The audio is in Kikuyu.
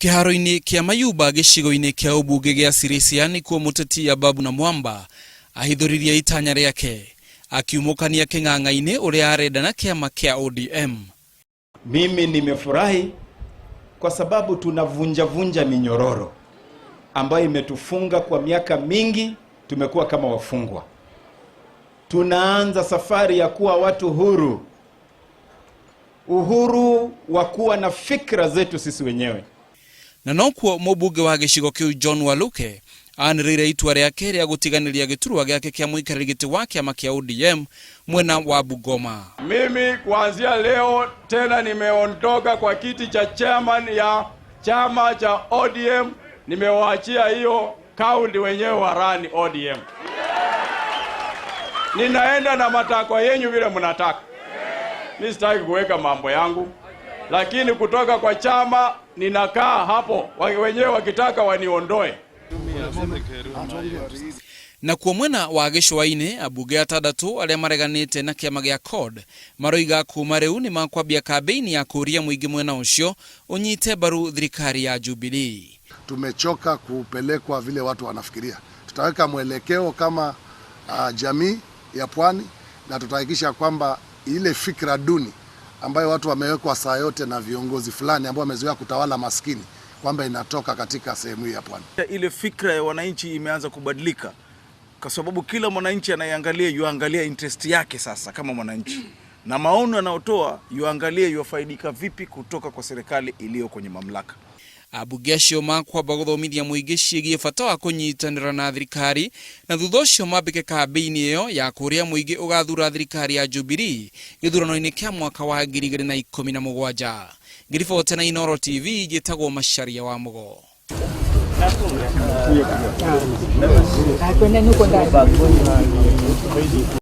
Kĩharo-inĩ kĩa Mayumba gĩcigo-inĩ kĩa ũmbunge gĩa Sirisia nĩkuo mũteti Ababu Namwamba ahithũririe itanya rĩake akiumũkania kĩng'ang'a-inĩ ũrĩa arenda na kĩama kĩa ODM. Mimi nimefurahi kwa sababu tunavunjavunja minyororo ambayo imetufunga kwa miaka mingi. Tumekuwa kama wafungwa. Tunaanza safari ya kuwa watu huru, uhuru wa kuwa na fikra zetu sisi wenyewe. Na nokuo mũmbunge wa gĩcigo kĩu John Waluke anĩrĩire itua rĩake rĩa gũtiganĩria gĩturwa gĩake kĩa mũikarĩri gĩtĩ wa kĩama kĩa ODM mwena wa Bungoma. Mimi kuanzia leo tena nimeondoka kwa kiti cha chairman ya chama cha ODM, nimewaachia hiyo kaunti wenyewe warani ODM. Ninaenda na matakwa yenyu vile mnataka. Mi sitaki kuweka mambo yangu, lakini kutoka kwa chama ninakaa hapo, wenyewe wakitaka waniondoe. Nakuo mwena wa gĩcũa-inĩ, ambunge atandatũ arĩa mareganĩte na kĩama gĩa CORD maroiga kuma rĩu nĩ makwambia kambĩini ya kũũria mũingĩ mwena ũcio ũnyite mbaru thirikari ya Jubilee. Tumechoka kupelekwa vile watu wanafikiria. Tutaweka mwelekeo kama jamii ya pwani na tutahakikisha kwamba ile fikra duni ambayo watu wamewekwa saa yote na viongozi fulani ambao wamezoea kutawala maskini kwamba inatoka katika sehemu hii ya pwani. Ile fikra ya wananchi imeanza kubadilika kwa sababu kila mwananchi anayeangalia yuangalia interest yake sasa kama mwananchi, na maono anayotoa yuangalie yuafaidika vipi kutoka kwa serikali iliyo kwenye mamlaka. Ambunge acio makwamba gũthomithia mũingĩ ciĩgiĩ bata wa kũnyitanĩra na thirikari na thutha ũcio mambĩke kambĩini ĩyo ya kũrĩa mũingĩ ũgathura thirikari ya Jubilee gĩthurano-inĩ kĩa mwaka wa 2017. Ngĩribota na Inooro TV, njĩtagwo Macharia wa Mũgo.